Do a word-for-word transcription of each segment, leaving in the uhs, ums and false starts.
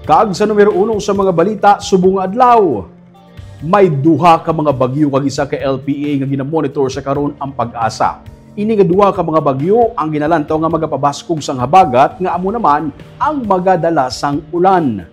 Kag sa numero uno sa mga balita subong nga adlaw, may duha ka mga bagyo kag isa ka L P A nga ginamonitor sa karon ang PAGASA. Ini nga duha ka mga bagyo ang ginalantaw nga magapabaskog sang habagat nga amo naman ang magadala sang ulan.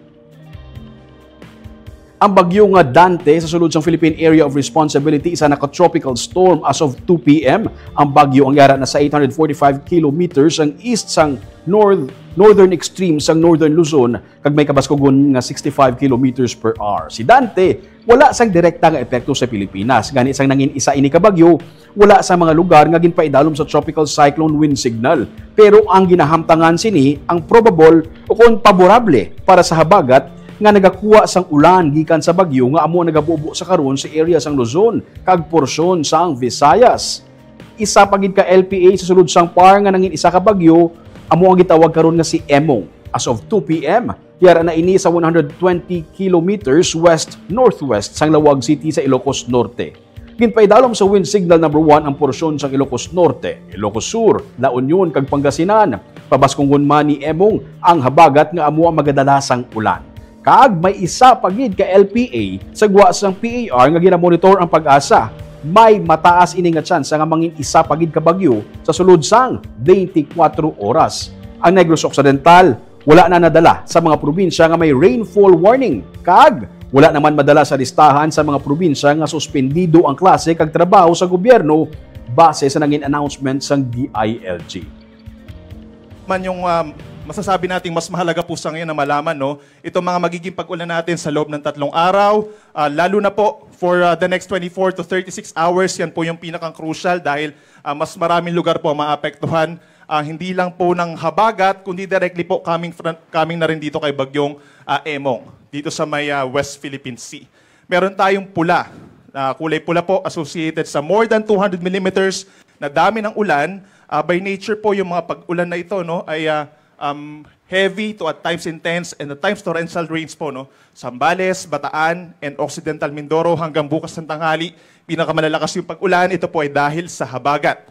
Ang bagyo nga Dante sa sulod sang Philippine Area of Responsibility, isa na ka tropical storm as of two P M. Ang bagyo ang yara na sa eight hundred forty-five kilometers ang east sang north, northern extreme sang northern Luzon, kag may kabaskugon nga sixty-five kilometers per hour. Si Dante wala sang direkta nga epekto sa Pilipinas, gani sang nangin isa ini ka bagyo, wala sa mga lugar nga ginpaidalom sa Tropical Cyclone Wind Signal. Pero ang ginahamtangan sini ang probable o kon paborable para sa habagat nga nagakuha sang ulan gikan sa bagyo nga amo nagabubo sa karon sa area sang Luzon kag porsyon sang Visayas. Isa pa gid ka L P A sa sulod sang PAR nga nangin isa ka bagyo amo ang gitawag karon nga si Emong. As of two P M, yara na ini sa one hundred twenty kilometers west-northwest sang Laoag City sa Ilocos Norte. Ginpaidalom sa Wind Signal Number One ang porsyon sang Ilocos Norte, Ilocos Sur, La Union, kag Pangasinan. Pabaskungon man ni Emong ang habagat nga amo ang magadala sang ulan. Kag may isa pa gid ka L P A sa gwa sang P A R nga ginamonitor ang PAGASA. May mataas ini nga tsansa nga mangin isa pa gid ka bagyo sa sulod sang twenty-four oras. Ang Negros Occidental, wala na nadala sa mga probinsya nga may rainfall warning, kag wala naman madala sa listahan sa mga probinsya nga suspendido ang klase kag trabaho sa gobyerno base sa nangin announcement sang D I L G. Man yung, um, masasabi nating mas mahalaga po sa ngayon na malaman, no? Itong mga magiging pag-ulan natin sa loob ng tatlong araw, ah, lalo na po for, ah, the next twenty-four to thirty-six hours, yan po yung pinakang crucial dahil, ah, mas maraming lugar po ang maapektuhan, ah, hindi lang po ng habagat, kundi directly po coming from, coming na rin dito kay Bagyong, ah, Emong, dito sa may, ah, West Philippine Sea. Meron tayong pula, ah, kulay pula po, associated sa more than two hundred millimeters na dami ng ulan. Ah, by nature po, yung mga pag-ulan na ito, no, ay, ah, um, heavy to at times intense and at times torrential rains po, no? Zambales, Bataan, and Occidental Mindoro hanggang bukas ng tanghali, pinakamalalakas yung pag-ulan. Ito po ay dahil sa habagat.